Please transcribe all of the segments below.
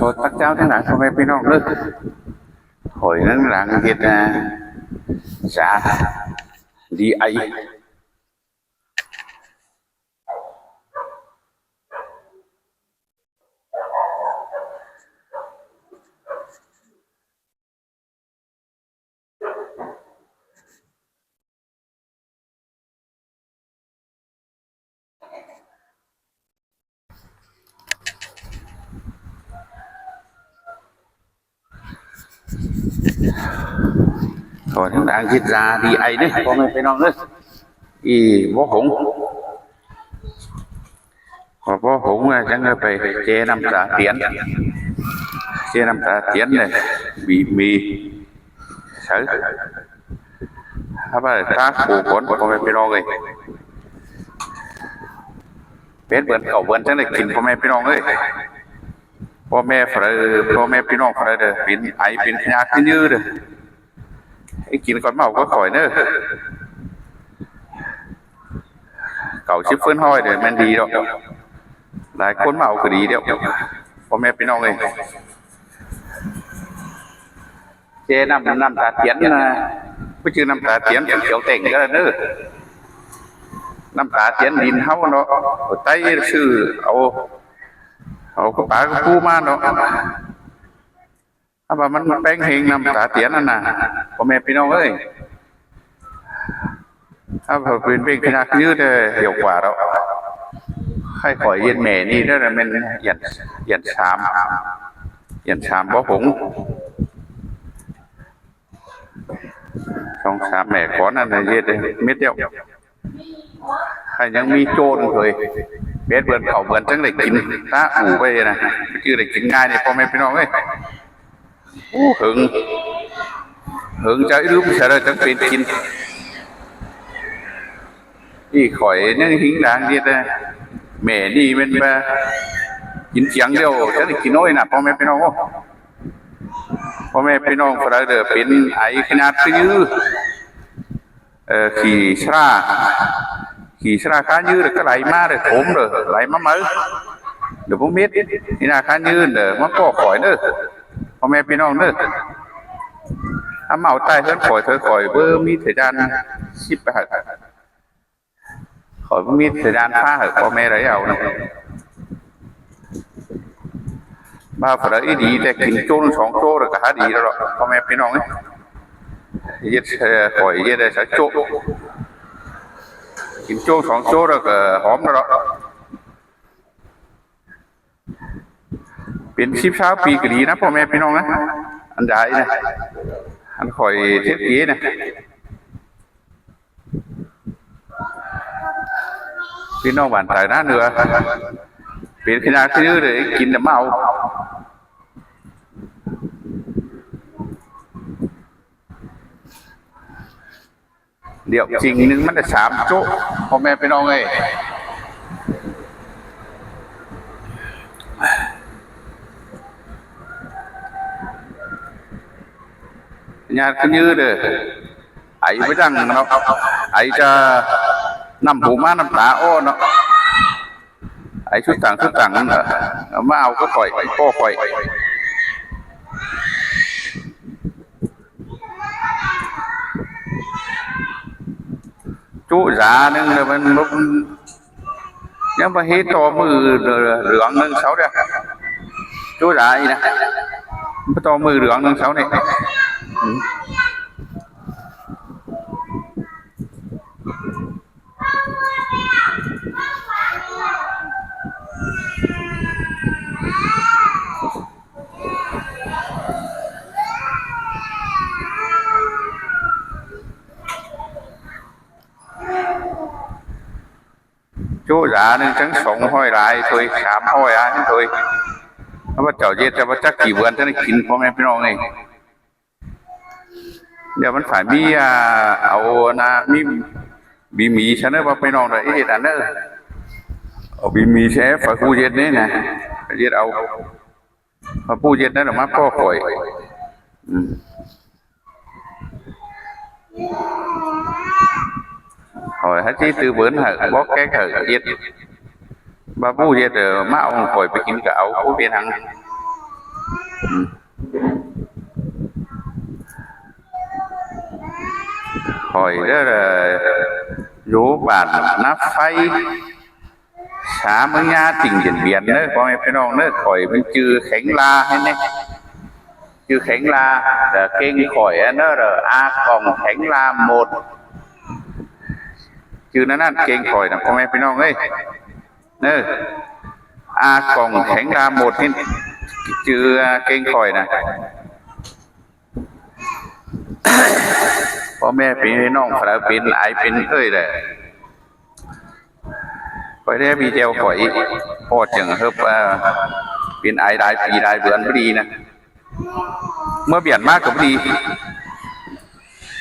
ໂທດພະເຈົ້າທັງຫຼາຍ ພໍ່ແມ່ພີ່ນ້ອງເອີຍ ຂ້ອຍກຳລັງເຮັດ ອາ ຊາດີໄອ. ຂໍທັງຫຼາຍເຮັດຊາດີໄອເດີ ພໍ່ແມ່ພີ່ນ້ອງເອີຍ. ອີ່ບໍ່ຫົງ ພໍບໍ່ຫົງແລ້ວຈັ່ງໄດ້ໄປແຈນ້ຳຕາຕຽນ ແຈນ້ຳຕາຕຽນເລີຍ ບີບໝີ່ໃສ່ ເອົາໄປທາໂຄກ່ອນ ພໍ່ແມ່ພີ່ນ້ອງເອີຍ. ເປັດເບືອນເຂົ້າເບືອນຈັ່ງໄດ້ກິນ ພໍ່ແມ່ພີ່ນ້ອງເອີຍ. ພໍ່ແມ່ຜູ້ໃດ ພໍ່ແມ່ພີ່ນ້ອງຜູ້ໃດເດີ ເປັນໄອເປັນພະຍາດຄືຍືເດີ ໃຫ້ກິນກ່ອນເມົາຄືຂ້ອຍເດີ ເກົ້າສິບເປີເຊັນເດີ ແມ່ນດີດອກ. ຫຼາຍຄົນເມົາກໍດີແລ້ວ ພໍ່ແມ່ພີ່ນ້ອງເອີຍ. ແຈນ້ຳ ນ້ຳຕາຕຽນນະ ບໍ່ຈື່ນ້ຳຕາຕຽນຂຽວແຕ່ງກໍໄດ້ເດີ ນ້ຳຕາຕຽນດິນເຮົາເນາະ ໄປຊື້ເອົາ ເອົາກັບປາກັບປູມາເນາະ. ເອົາວ່າມັນແປງເຮງນ້ຳຕາຕຽນຫັ້ນນະ ພໍ່ແມ່ພີ່ນ້ອງເອີຍ. ເອົາເປັນເບັງຂະຍະຄືແຕ່ດຽວກວ່າດອກ ໃຫ້ຂ້ອຍເຮັດແມ່ນີ້ເດີ ແມ່ນຢ້ານ ຢ້ານສາມ ຢ້ານສາມບໍ່ຫົງ ສອງສາມແມ່ກ່ອນນັ້ນເຮັດເມັດດຽວ. ໃຫ້ຍັງມີໂຈນເຄີຍ ເປັດເບືອນເຂົ້າເບືອນຈັ່ງໄດ້ກິນ ຕາອູໄປນະ ຄືໄດ້ກິນງ່າຍນີ້ ພໍ່ແມ່ພີ່ນ້ອງເອີຍ. ໂອ້ ເຫິງ ເຫິງຈະລືມໃສ່ແລ້ວຈັ່ງເປັນກິນ. ນີ້ຂ້ອຍຍັງຫິງດາງເຮັດນະ ແມ່ນີ້ແມ່ນວ່າກິນສຽງດຽວ ຈະໄດ້ກິນນ້ອຍນະ ພໍ່ແມ່ພີ່ນ້ອງ. ພໍ່ແມ່ພີ່ນ້ອງຜູ້ໃດເດີ ເປັນໄອຂະຍາດຄືຍື ເອີ ຂີ້ສາລາ ຂີ້ສາລາຄາຍື ແລ້ວກໍໄຫຼມາເດີ ຖົມເດີ ໄຫຼມາເໝີ ເດີບໍ່ເມັດ ຂີ້ໜ້າຄາຍຢືນເດີ ມາພໍ້ຂ້ອຍເດີ ພໍ່ແມ່ພີ່ນ້ອງເດີ. ອາ ມາເອົາໃຕ້ເຮືອນຂ້ອຍເທີ ຂ້ອຍບໍ່ມີສະຍານຊິບໄປໃຫ້ ຂ້ອຍບໍ່ມີສະຍານຟ້າໃຫ້ພໍ່ແມ່ໄດ້ເອົານະ. ວ່າຜູ້ໃດອີ່ດີແຕ່ກິນໂຈໜຶ່ງສອງໂຈແລ້ວກໍຫາດີແລ້ວເນາະ ພໍ່ແມ່ພີ່ນ້ອງເອີຍ. ເຮັດ ເອີ ຂ້ອຍເຮັດໄດ້ສັກໂຈ ກິນໂຈສອງໂຈແລ້ວກໍຫອມແລ້ວເນາະ. ເປັນສິບຊາວປີກໍດີນະ ພໍ່ແມ່ພີ່ນ້ອງນະ ອັນໃດນະ ອັນຂ້ອຍເຮັດເອງນະ. ພີ່ນ້ອງບ້ານໃຕ້ນາເໜືອ ເປັນຂະຍາດຄືເດີ ກິນແຕ່ເມົາ. ດຽວຈິງໜຶ່ງມັນໄດ້ສາມໂຈະ ພໍ່ແມ່ພີ່ນ້ອງເອີຍ. ຍາດຄືຍືເດີ ໄອບໍ່ຈັງເນາະ ໄອຈະນ້ຳຫູມານ້ຳຕາອ້ອເນາະ. ໄອຊຸດຕັງຊຸດຕັງ ເອົາມາເອົາກັບຂ້ອຍ ພໍ່ຂ້ອຍ ຈຸຢາໜຶ່ງເດີ ມັນ ມັນຍັງບໍ່ເຮັດຕໍ່ມື້ເຫຼືອງໜຶ່ງເຊົາເດີ ຈຸຢາອີກນະ ບໍ່ຕໍ່ມື້ເຫຼືອງໜຶ່ງເຊົານີ້. ໂຈຢາໜຶ່ງຈັ່ງສອງຮ້ອຍຫຼາຍໂຕຍ ສາມຮ້ອຍຫຼາຍໂຕຍ. ຂ້າພະເຈົ້າເຮັດແຕ່ບໍ່ຈັກກີ່ເດືອນຈັ່ງໄດ້ກິນ ພໍ່ແມ່ພີ່ນ້ອງເອີຍ. ດຽວມັນຝາຍມີ ອ່າ ເອົານະ ມີ ບີບໝີ່ຊະເນີ ພໍ່ແມ່ພີ່ນ້ອງເດີ ເຮັດອັນເດີ ເອົາບີບໝີ່ແຊ ຝາກຜູ້ເຮັດນີ້ນະ ເຮັດເອົາ ຝາກຜູ້ເຮັດນັ້ນມາພໍ້ຂ້ອຍ ອືມ ຂ້ອຍຫາຊິຕື້ເບີນໃຫ້ ບອກແກກໃຫ້ເຮັດ ວ່າຜູ້ເຮັດ ເອີ ມາເອົາຂອງຂ້ອຍໄປກິນກໍເອົາ ບໍ່ເປັນຫຍັງ. ຂ້ອຍເດີ ຢູ່ບ້ານນາໄຟ ສາເມືອງຍາຕິ່ງຈຽນບຽນເດີ ພໍ່ແມ່ພີ່ນ້ອງເດີ. ຂ້ອຍມັນຈື່ແຂງລາໃຫ້ແດ່ ຈື່ແຂງລາ ແລ້ວເກັ່ງຂ້ອຍອັນເດີ ອາກອງແຂງລາໝົດ ຈື່ນັ້ນເກັ່ງຂ້ອຍນະ ພໍ່ແມ່ພີ່ນ້ອງເອີຍ. ເອີ ອາກອງແຂງລາໝົດນີ້ ຈື່ເກັ່ງຂ້ອຍນະ. ພໍ່ແມ່ພີ່ນ້ອງຜູ້ໃດເປັນໄອເປັນເອີຍແຫຼະ ຂ້ອຍແດ່ມີແຕ່ຂ້ອຍພໍຈຶ່ງເຮີບ ເປັນໄອຫຼາຍປີຫຼາຍເດືອນບໍ່ດີນະ. ເມືອບຽນມາກໍບໍ່ດີ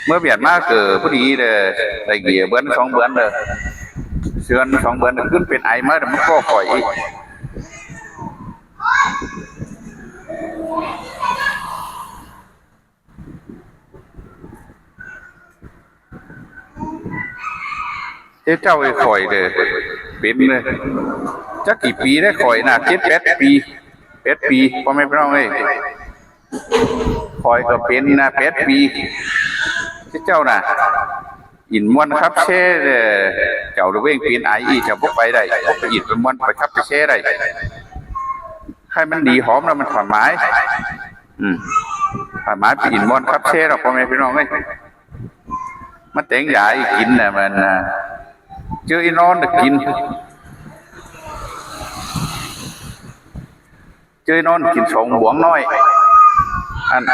ເມືອບຽນມາກໍບໍ່ດີເດີ ໄດ້ເບຍເດືອນສອງເດືອນເດີ ເດືອນສອງເດືອນຂຶ້ນເປັນໄອມາ ແລ້ວມັນກໍຂ້ອຍອີກ. ເຈົ້າ ເຈົ້າ ຂ້ອຍເດີ ເປັນເລີຍ ຈັກກີ່ປີແລ້ວ ຂ້ອຍນະ ເຈັດແປດປີ ແປດປີ ພໍ່ແມ່ພີ່ນ້ອງເອີຍ. ຂ້ອຍກໍເປັນນະ ແປດປີ ເຈົ້ານະ ອິນມ່ວນຂັບແຊເດີ ເຈົ້າລະເວັງເປັນໄອອີກ ເຈົ້າບໍ່ໄປໄດ້ ບໍ່ໄປອິນໄປມ່ວນໄປຂັບໄປແຊໄດ້. ໃຫ້ມັນດີຫອມແລ້ວມັນຖອຍໝາຍ ອືມ ຖອຍໝາຍໄປອິນມ່ວນຂັບແຊດອກ ພໍ່ແມ່ພີ່ນ້ອງເອີຍ. ມາແຕ່ງຢາອີກກິນນະ ມັນນະ ເຈີອີນອນນະກິນ ເຈີນອນກິນສອງບວງນ້ອຍ ອັນ ເ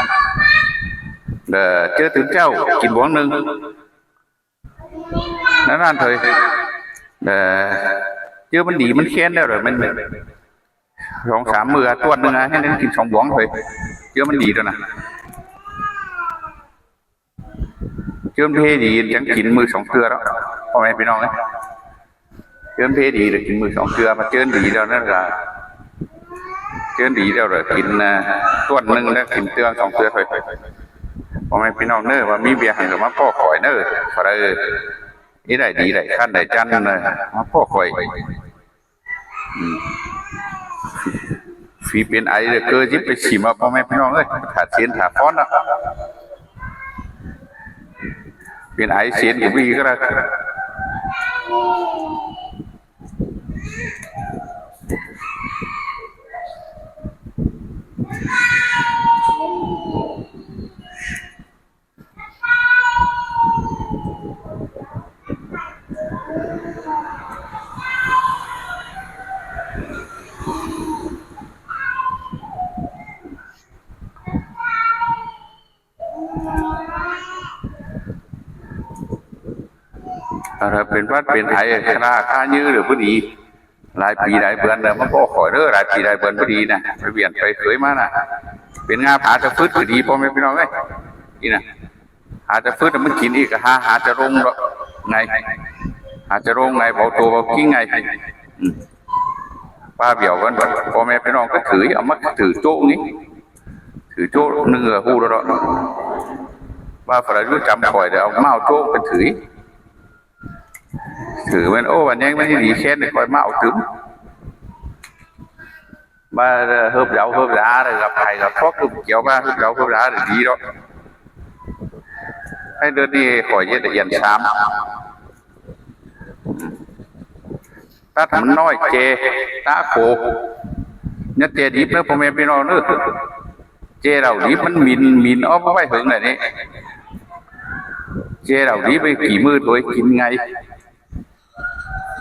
ອີ ເຈີຕື່ນເຈົ້າກິນບວງໜຶ່ງ ນັ້ນໆ ເທີຍ ເອີ ເຈີມັນດີມັນແຄ້ນແລ້ວເລີຍ ມັນສອງສາມມື້ ຕວນໜຶ່ງ ໃຫ້ມັນກິນສອງບວງເລີຍ ເຈີມັນດີແລ້ວນະ. ເຈີມັນເພດີຈັ່ງກິນມື້ສອງເທື່ອເນາະ ພໍ່ແມ່ພີ່ນ້ອງເອີຍ. ເຈີມັນເພດີແລ້ວກິນມື້ສອງເທື່ອ ມາເຈີມັນດີແລ້ວນັ້ນກະ ເຈີມັນດີແລ້ວລະກິນ ອາ ຕວນໜຶ່ງແລ້ວກິນເທື່ອສອງເທື່ອ. ພໍ່ແມ່ພີ່ນ້ອງເດີ ວ່າມີວຽກຫຍັງກະມາພໍ້ຂ້ອຍເດີ ຜູ້ໃດເອີຍ ອີໄດ້ດີໄດ້ຄັນໄດ້ຈັນເດີ ມາພໍ້ຂ້ອຍ. ອືມ ຝີເປັນໄອເດີ ເກີຊິໄປຊິມເອົາ ພໍ່ແມ່ພີ່ນ້ອງເອີຍ ຖ້າເຊັນຖ້າຟ້ອນເນາະ ເປັນໄອເຊັນກໍມີກໍໄດ້. ຖ້າເປັນຫວັດເປັນໄອ ຄາລາຄາຍື ຫຼືບໍ່ດີ ຫຼາຍປີຫຼາຍເດືອນແລ້ວ ມາບອກຂ້ອຍເດີ ຫຼາຍປີຫຼາຍເດືອນບໍ່ດີນະ ໄປວຽນໄປເຄີຍມານະ ເປັນງາຜາຕະຟຶດກໍດີ ພໍ່ແມ່ພີ່ນ້ອງເອີຍ ນີ້ນະ ຫາແຕ່ຟືດມັນກິນອີກ ຫາ ຫາຈະລົງດອກໄງ ຫາຈະລົງໄງ ເບົາໂຕເບົາກິງໄງ. ອືມ ປາບຽວກັນ ພໍ່ແມ່ພີ່ນ້ອງກໍຖື ເອົາມາຖືໂຈະນີ້ ຖືໂຈະໜຶ່ງກໍຮູ້ແລ້ວດອກ ວ່າຝຣັ່ງຢູ່ຈຳຂ້ອຍ ແລ້ວເອົາມາເອົາໂຈະໄປຖື ຖືແມ່ນ ໂອ້ ວ່າແຍງມັນດີແຄ້ນ ຂ້ອຍມາເອົາຕື່ມ. ມາເຮີບເຢາເຮີບຢາເດີ ກັບໃຜກັບພວກຄືກ່ຽວມາເຮີບເຢາເຮີບຢາເດີ ດີເນາະ. ໃຫ້ເດືອນນີ້ຂ້ອຍເຮັດອຽນຊາມ ຕັດມັນນ້ອຍ ແຈຕາໂຄ ຢ່າແຈດິບເດີ ພໍ່ແມ່ພີ່ນ້ອງເດີ. ແຈເຫຼົ້າດິບມັນໝິ່ນ ໝິ່ນອອກມາໄວ້ເຫິງແລ້ວນີ້ ແຈເຫຼົ້າດິບໄປກີ່ມື້ໂດຍກິນໄງ.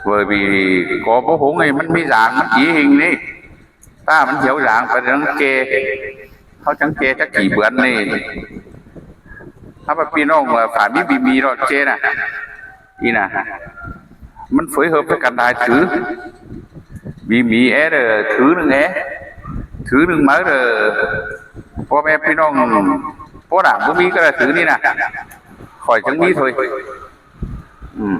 ເວີຍ ມີກໍບໍ່ຫົງ ໃຫ້ມັນມີຢາງ ມັນດີເຮງນີ້ ຕາມັນຫຽວຢາງໄປທັງແຈ ເຮົາຈັ່ງແຈຈັກກີ່ເບືອນນີ້. ຖ້າວ່າພີ່ນ້ອງວ່າຝາມີບີມີເນາະ ແຈນະ ນີ້ນະ ມັນເຟີຍເຮີບໃສ່ກັນຫຼາຍ ຖືບີມີແອເດີ ຖືໜຶ່ງແອ ຖືໜຶ່ງມາເດີ ພໍ່ແມ່ພີ່ນ້ອງ ພໍ່ດາງບໍ່ມີກໍໄດ້ ຖືນີ້ນະ ຂ້ອຍຈັ່ງມີເທີຍ ອືມ.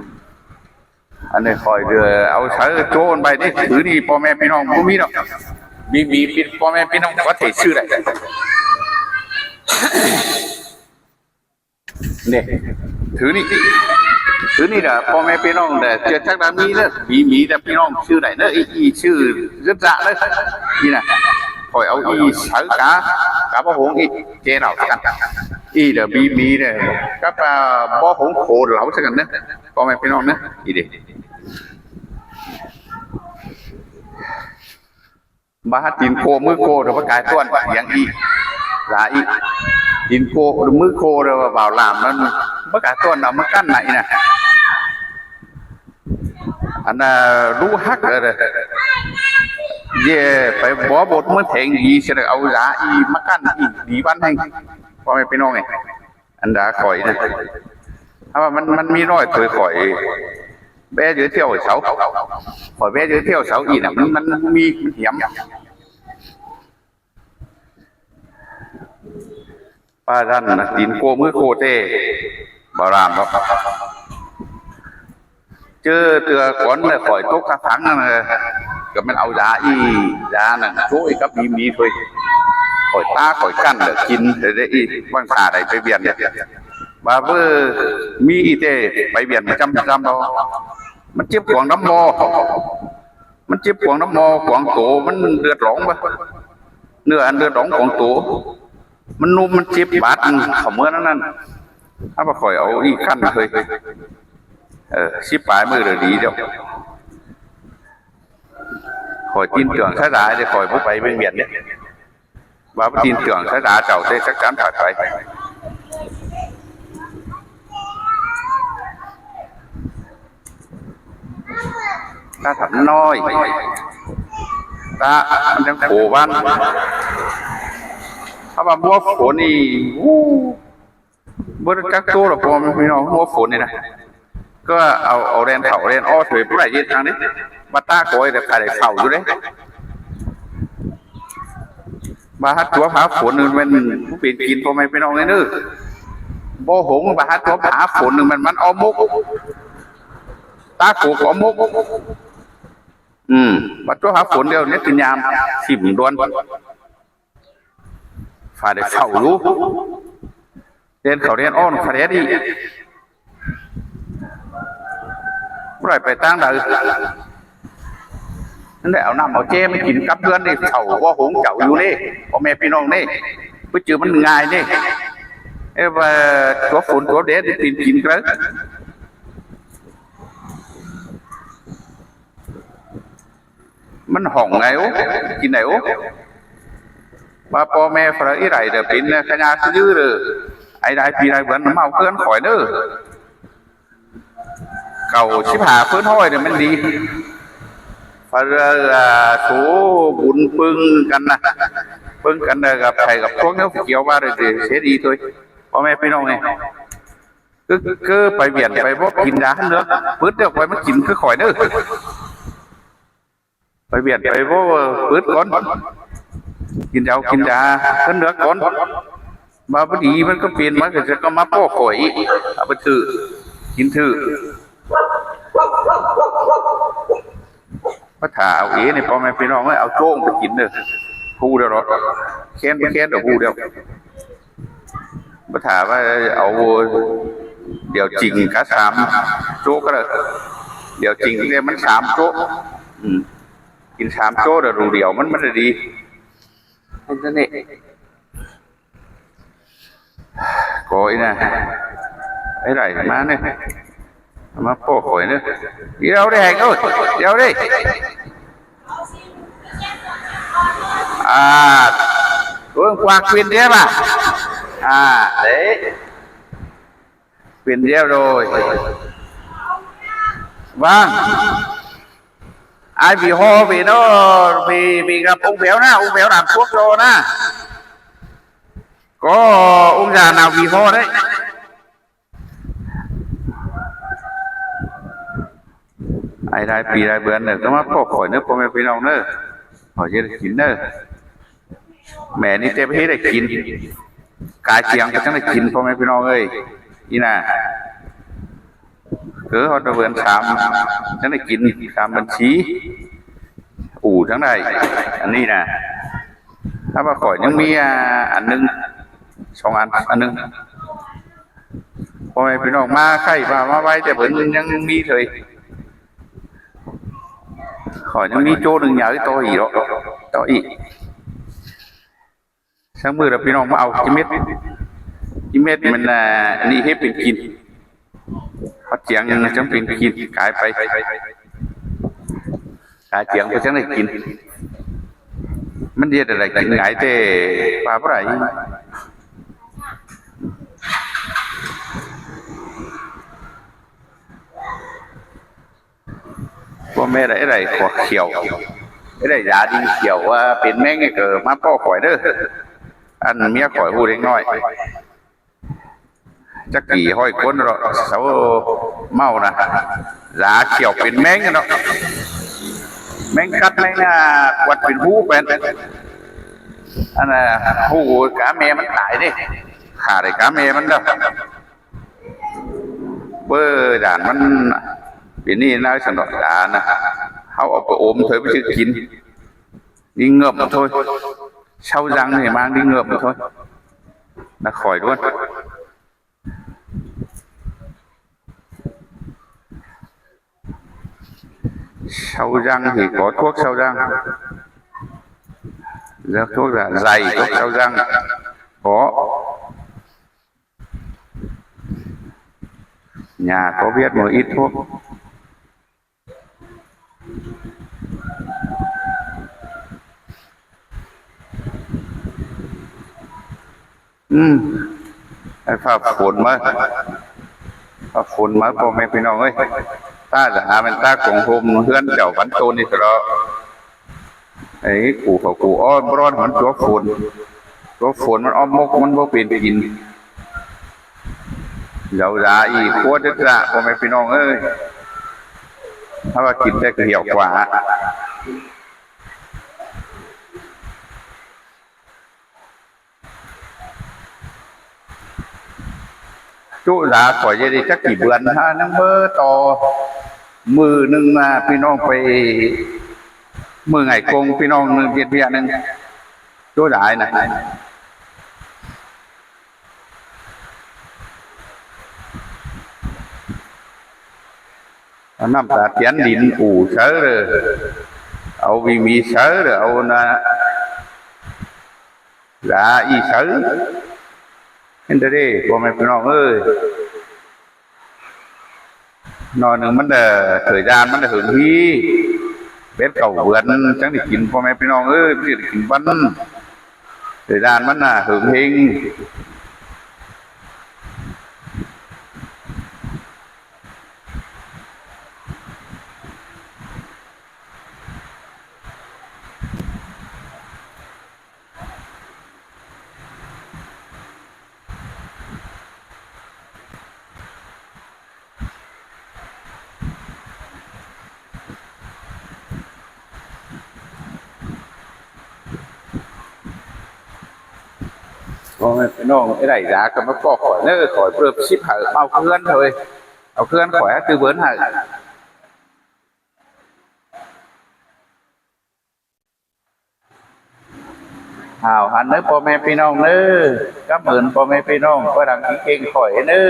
ອັນນີ້ຂ້ອຍເດີ ເອົາໃສ່ໂຈນໄປນີ້ ຖືນີ້ພໍ່ແມ່ພີ່ນ້ອງບໍ່ມີດອກ ມີ ມີພໍ່ແມ່ພີ່ນ້ອງປະເທດຊື້ໄດ້ ນີ້ ຖືນີ້ ຖືນີ້ລະ ພໍ່ແມ່ພີ່ນ້ອງເດີ ເຈີຈັກດາມີເດີ ມີ ມີແຕ່ພີ່ນ້ອງຊື້ໄດ້ເດີ ອີ ອີ ຊື້ເງິນຈະເດີ ນີ້ນະ. ຂ້ອຍເອົາອີ່ເສົາກາ ກາບໍ່ຫົງອີ່ ເຈເຫຼົ້າຊະກັນ ອີ່ເດີ ບີມີເດີ ກັບ ອ່າ ບໍ່ຫົງໂຄເຫຼົ້າຊະກັນເດີ ພໍ່ແມ່ພີ່ນ້ອງເດີ ອີ່ເດ. ບາດຕິນໂກມືໂກເດີ ປະກາຍຕ້ອນຫຍັງອີກ ລາອີກ ຕິນໂກມືໂກເດີ ວ່າບ່າວລາມນັ້ນ ປະກາຍຕ້ອນເອົາມາກັ້ນນະ ອີ່ນະ ອັນນ່າ ຮູ້ຮັກເດີ ເຢ ໄປບໍ່ບົດມັນແຂງດີ ຊິໄດ້ເອົາລາອີກມາກັ້ນອີກ ດີປານໃດ ພໍ່ແມ່ພີ່ນ້ອງເອີຍ. ອັນດາຂ້ອຍນະ ຖ້າວ່າມັນ ມັນມີນ້ອຍໂຕຂ້ອຍແວ່ຢູ່ແຖວເສົາ ຂ້ອຍແວ່ຢູ່ແຖວເສົາອີ່ນະ ມັນ ມັນມີ ມັນຫຽມ ປານັ້ນນະ ຕີນໂກມືໂກແຕ່ ບໍ່ລາມດອກ. ເຈີເທື່ອກ່ອນແລ້ວຂ້ອຍຕົກກະຖັງນັ້ນ ກໍແມ່ນເອົາຢາອີຢານັ້ນໂຈະອີກກັບມີມີເລີຍ ຂ້ອຍຕາຂ້ອຍກັ້ນແລ້ວກິນໄດ້ອີກ ຫວັງຖ້າໄດ້ໄປວຽນ ວ່າເວີມີອີແຕ່ໄປວຽນປະຈຳ ປະຈຳດອກ ມັນເຈັບຂວາງນຳໝໍ ມັນເຈັບຂວາງນຳໝໍຂວາງໂຕ ມັນເລືອດຫຼອງບໍ່ ເນື້ອອັນເລືອດຫຼອງຂວາງໂຕ ມັນນຸ່ມ ມັນເຈັບບາດ ເຂົ້າເມືອນັ້ນ ຖ້າວ່າຂ້ອຍເອົາອີກຂັ້ນເຄີຍ ເອີ ສິບປາຍມື້ລະດີແລ້ວ ຂ້ອຍຕີນເຕືອງສາຍຕາເດ້ ຂ້ອຍບໍ່ໄປວຽງວຽນເດ້ ວ່າບໍ່ຕີນເຕືອງສາຍຕາເຈົ້າເດ້ ຈັກຈຳພາດໄປ ຕາທັບນ້ອຍ ຕາ ມັນຍັງໂຂວັນ ຖ້າວ່າບໍ່ຝົນນີ້ ໂອ້ ບໍ່ຈັກໂຕດອກ ພໍ່ແມ່ພີ່ນ້ອງ ຫົວຝົນນີ້ນະ ກໍເອົາ ເອົາແລ່ນເຂົ້າແລ່ນອອກເທີຍບໍ່ໄດ້ເຮັດຫຍັງເດ້ ມາຕາກອຍແຕ່ໄປໄດ້ເຂົ້າຢູ່ເດ້ ມາຫາຕົວຫາຝົນນີ້ແມ່ນບໍ່ເປັນກິນ ພໍ່ແມ່ພີ່ນ້ອງເອີຍ ບໍ່ຫົງ ມາຫາຕົວຫາຝົນນີ້ແມ່ນມັນເອົາໝົກ ຕາໂກກເອົາໝົກ ອືມ ມາຕົວຫາຝົນດຽວນີ້ກິນຍາມ ຖິ້ມດ່ວນ ຟ້າໄດ້ເຝົ້າຢູ່ ແລ່ນເຂົ້າແລ່ນອອກຂະແດດອີກ ບໍ່ໄດ້ໄປທາງໃດ ນັ້ນແຫຼະ ເອົານ້ຳເອົາແຈມາກິນກັບເຮືອນນີ້ ເຂົ້າບໍ່ຫົງເຈົ້າຢູ່ເດ້ ພໍ່ແມ່ພີ່ນ້ອງເດ້ ບໍ່ຈື່ມັນງ່າຍເດ້ ເອີ ວ່າຕົວຝົນຕົວແດດນີ້ປີນກິນເລີຍ ມັນຫ້ອງໄງໂອ ກິນໄດ້ໂອ ວ່າພໍ່ແມ່ພະອີໄລເດີ ເປັນຂະຫຍາດຊື່ເດີ ໄອຫຼາຍປີຫຼາຍເດືອນ ມາເອົາເຮືອນຂ້ອຍເດີ ເກົ້າສິບຫ້າເປີເຊັນຮ້ອຍເດີ ແມ່ນດີ ພະເອີ ໂຕບຸນປຶ້ງກັນນະ ປຶ້ງກັນເດີ ກັບໃຜກັບພວກແນວກ່ຽວວ່າເດີ ເສຍດີໂຕຍ ພໍ່ແມ່ພີ່ນ້ອງເອີຍ ຄື ຄືໄປວຽນໄປບໍ່ກິນຢາເໜືອ ປຶດແລ້ວຂ້ອຍມາກິນຄືຂ້ອຍເດີ. ໄປວຽນໄປເວົ້າປຶດກ່ອນ ກິນເຫຼົ້າກິນຢາເພິ່ນເຫຼືອກ່ອນ ວ່າບໍ່ດີມັນກໍເປັນ ມັນກໍຈະກໍມາປ້ອຂ້ອຍອີກ ເອົາໄປຖືກ ກິນຖືກ ມາຖ້າເອົາເອນີ້ ພໍ່ແມ່ພີ່ນ້ອງເອີຍ ເອົາໂຈ້ງໄປກິນເດີ ຮູ້ແລ້ວເນາະ ແຄ້ນບໍ່ແຄ້ນກໍຮູ້ແລ້ວ. ບໍ່ຖ້າວ່າເອົາດຽວຈິງກະສາມໂຈະກໍໄດ້ ດຽວຈິງແຕ່ມັນສາມໂຈະ ອືມ ກິນສາມໂຈະແລ້ວດູດຽວມັນ ມັນຈະດີ ເປັນຈັ່ງນີ້ ກໍອີນະ ໄອ້ໄຫຼມານີ້ ມາໂປ້ຂ້ອຍເດີ ດຽວເດ້ ໂອ້ຍ ດຽວເດ້ ອ່າ ເບິ່ງກວາກປິ່ນແທ້ບາດ ອ່າ ເດ້ ປິ່ນແລ້ວໂດຍ ວ່າງ ອ້າຍ ວີຮໍ ເວໂນ ມີ ມີກັບອົງແປວນະ ອົງແປວນຳພວກໂຕນະ ກໍອົງຢານາວີຮໍໄດ້ ໄອ້ຫຼາຍປີຫຼາຍເດືອນເດີ ກໍມາພໍ້ຂ້ອຍເດີ ພໍ່ແມ່ພີ່ນ້ອງເດີ ຂ້ອຍຈະໄດ້ກິນເດີ ແມ່ນີ້ແຕ່ບໍ່ເຮັດໃຫ້ກິນ ກາຍກຽງກໍຈັ່ງໄດ້ກິນ ພໍ່ແມ່ພີ່ນ້ອງເອີຍ ອີ່ໜ້າ ເອີ ຮອດເດືອນສາມ ຈັ່ງໄດ້ກິນ ສາມເດືອນສີ່ ອູ້ຈັ່ງໄດ້ ອັນນີ້ນະ ຖ້າວ່າຂ້ອຍຍັງມີ ອ່າ ອັນໜຶ່ງ ສອງອັນ ອັນໜຶ່ງ ພໍ່ແມ່ພີ່ນ້ອງມາໃກ້ ມາ ມາໄວ ແຕ່ເພິ່ນຍັງມີເລີຍ ຂ້ອຍຍັງມີໂຈໜຶ່ງໃຫຍ່ຕໍ່ອີກເນາະ ຕໍ່ອີກ ສັກມື້ລະພີ່ນ້ອງມາເອົາກິເມັດ ກິເມັດມັນ ອັນນີ້ເຮັດເປັນກິນ ເອົາຈຽງຈັ່ງເປັນກິນ ກາຍໄປ ກາຍຈຽງໄປຈັ່ງໄດ້ກິນ ມັນເຮັດໄດ້ກິນຫງາຍແທ້ ວ່າບໍ່ໄດ້ ພໍ່ແມ່ໄດ້ ໄດ້ຂວດຂຽວ ໄດ້ຢາດິນຂຽວ ວ່າເປັນແມງນີ້ກໍມາເພາະຂ້ອຍເດີ ອັນເມຍຂ້ອຍຮູ້ເດັກນ້ອຍ ຈັກກີ້ຮ້ອຍຄົນເນາະ ເຊົາເມົານະ ຢາຂຽວເປັນແມງເນາະ ແມງກັດແມງ ອາ ກວດເປັນຮູເປັນ ອັນນ່າ ຮູ້ກາແມ່ມັນຕາຍເດ້ ຂ້າໄດ້ກາແມ່ມັນເດີ. ເບີ ຢ້ານມັນເປັນນີ້ນາຍສັນດອກດານະ ເຮົາເອົາໄປອົມເທີໄປຊື້ກິນ ດິເງິບໂທຍ ເຊົາຍັງນີ້ມາດິເງິບໂທຍ ນະຄອຍດ້ວນ ເຊົາຍັງທີ່ກໍທວກເຊົາຍັງ ແລ້ວທວກລະໄລທວກເຊົາຍັງກໍ ຫຍ້າກໍວຽດມື້ອິດພວກ ອືມ ໃຫ້ຟ້າຝົນມາ ຟ້າຝົນມາ ພໍ່ແມ່ພີ່ນ້ອງເອີຍ ຕາຈະຫາແມ່ນຕາກົງຮົ່ມເຮືອນເຈົ້າບັນໂຕນີ້ຊະເນາະ. ໄອ້ກູເຂົາກູອ້ອນບໍ່ຮ້ອນ ມັນຕົວຝົນ ຕົວຝົນມັນອອກມົກ ມັນບໍ່ເປັນກິນ ເຈົ້າຢາອີກຄົວເດັດລະ ພໍ່ແມ່ພີ່ນ້ອງເອີຍ ຖ້າວ່າກິນແຕ່ກະຫ່ຽວກວ່າ ຈຸລາຂ້ອຍຈະໄດ້ຈັກກີ່ເບືອນ ຫາຍັງເບີຕໍ່ ມື້ໜຶ່ງນະ ພີ່ນ້ອງໄປ ມື້ໄຫງ່ກົງ ພີ່ນ້ອງໜຶ່ງເຮັດວຽກໜຶ່ງ ຈຸຫຼາຍນະ ເອົານ້ຳຕາຕຽນດິນອູ່ໃສ່ເດີ ເອົາວີມີໃສ່ເດີ ເອົານະ ລາອີ່ໃສ ເຫັນເດ້ ພໍ່ແມ່ພີ່ນ້ອງເອີຍ ໜໍ່ໜຶ່ງມັນເດີ ເທີຍດານມັນເດີ ຫຶງຮີ ເບັດເຂົ້າເບືອນ ຈັ່ງໄດ້ກິນ ພໍ່ແມ່ພີ່ນ້ອງເອີຍ ບໍ່ໄດ້ກິນວັນ ເທີຍດານມັນນະ ຫຶງເຮັງ. ພໍ່ແມ່ພີ່ນ້ອງ ໄດ້ຢາກໍມາບອກຂ້ອຍເດີ ຂ້ອຍເປີດສິບໃຫ້ ເອົາເພື່ອນເຮີ້ຍ ເອົາເພື່ອນຂ້ອຍ ໃຫ້ຕື່ເບີນໃຫ້. ອ້າວ ຫັ້ນເດີ ພໍ່ແມ່ພີ່ນ້ອງເດີ ກັບເມີນພໍ່ແມ່ພີ່ນ້ອງ ກໍດັງເກັ່ງຂ້ອຍເດີ.